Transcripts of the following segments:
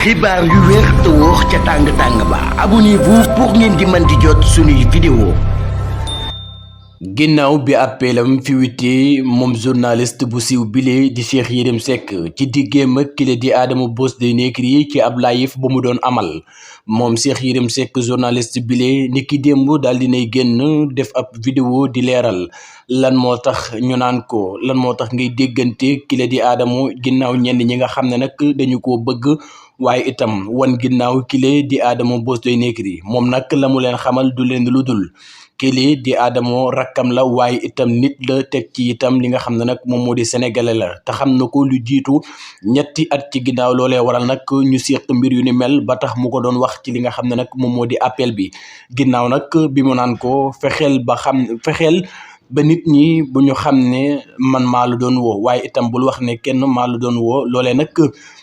xibaar yu wér te wóor ca tàng ba abonnez-vous pour ngeen di mën di jot suñuy vidéo. ginnaaw bi appelam fi wité moom journaliste bu siiw bile di Cheikh Yérim Seck ci diggéem ak kile di Adama Boss Dey Nekri ci ab live bu mu doon amal moom Cheikh Yérim Seck journaliste bile ni ki démb daal dinay génn def ab vidéo di leeral lan moo tax ñu naan ko lan moo tax ngay déggante kile di Adama ginnaaw ñenn ñi nga xam ne nag dañu koo bëgg waaye itam wan ginnaaw kile di Adama Boss Dey Nekri moom nag la mu leen xamal du leen lu dul kili di Adama rakkam la waaye itam nit la teg ci itam li nga xam ne nag moom moo di sénégalais la te xam na ko lu jiitu ñetti at ci ginnaaw loolee waral nag ñu seq mbir yu ni mel ba tax mu ko doon wax ci li nga xam ne nag moom moo di appel bi ginnaaw nag bi mu naan ko fexeel ba nit ñi bu ñu xam ne man maa la doon woo waaye itam bul wax ne kenn maa la doon woo loolee nag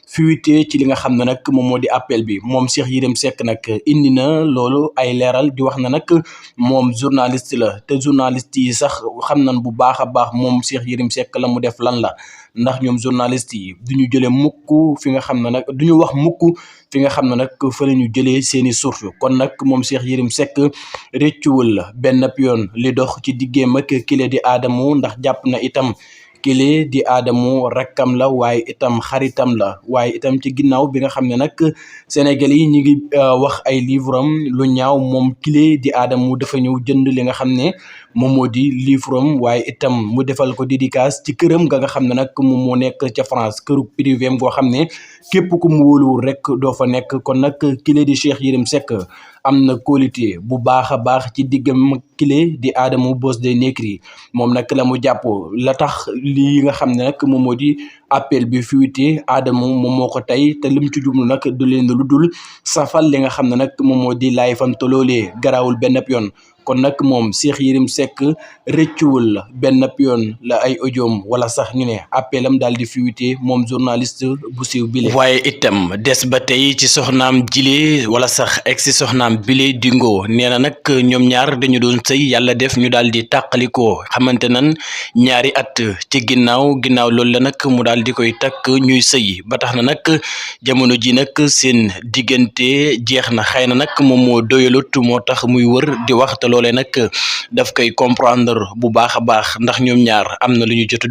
fuité ci li nga xam ne nag moom moo di appel bi moom Cheikh Yérim Seck nag indi na loolu ay leeral di wax na nag moom journaliste la te journaliste yi sax xam nañ bu baax a baax moom Cheikh Yérim Seck la mu def lan la ndax ñoom journaliste yi duñu jëlee mukk fi nga xam ne nag duñu wax mukk fi nga xam ne nag fa la ñu jëlee seeni source kon nag moom Cheikh Yérim Seck réccuwul la benn yoon li dox ci diggéem ak kile di Adama ndax jàpp na itam kile di Adama rakkam la waaye itam xaritam la waaye itam ci ginnaaw bi nga xam ne nag Sénégal yi ñu ngi wax ay livre am lu ñaaw moom kile di Adama dafa ñëw jënd li nga xam ne moom moo di livre am waaye itam mu defal ko dédicace ci këram nga xam ne nag moom moo nekk ca France këru privé am goo xam ne képp ku mu wóoluwul rek doo fa nekk kon nag kile di Cheikh Yérim Seck am na qualité bu baax a baax ci diggam kile di Adama Boss Dey Nekri moom nag la mu jàpp la tax lii nga xam ne nag moom moo di appel bi fuité Adama moom moo ko tey te lim ci jublu nag du leen lu dul safal li nga xam ne nag moom moo di laay fam te loolee garawul benn yoon kon nag moom Cheikh Yérim Seck rëccuwul benn yoon la ay audioom wala sax ñu ne appelam daal di fuité moom journaliste bu siiw bile. waaye itam des ba tey ci soxnaam jile wala sax ex si soxnaam bile dingo nee na nag ñoom ñaar dañu doon sëy yàlla def ñu daal di tàqalikoo xamante nan ñaari at ci ginnaaw loolu la nag mu daal di koy takk ñuy sëy ba tax na nag jamono ji nag seen diggante jeex na xëy na nag moom moo doyalut moo tax muy wër di wax te loolee nag daf koy comprendre bu baax a baax ndax ñoom ñaar am na lu ñu jot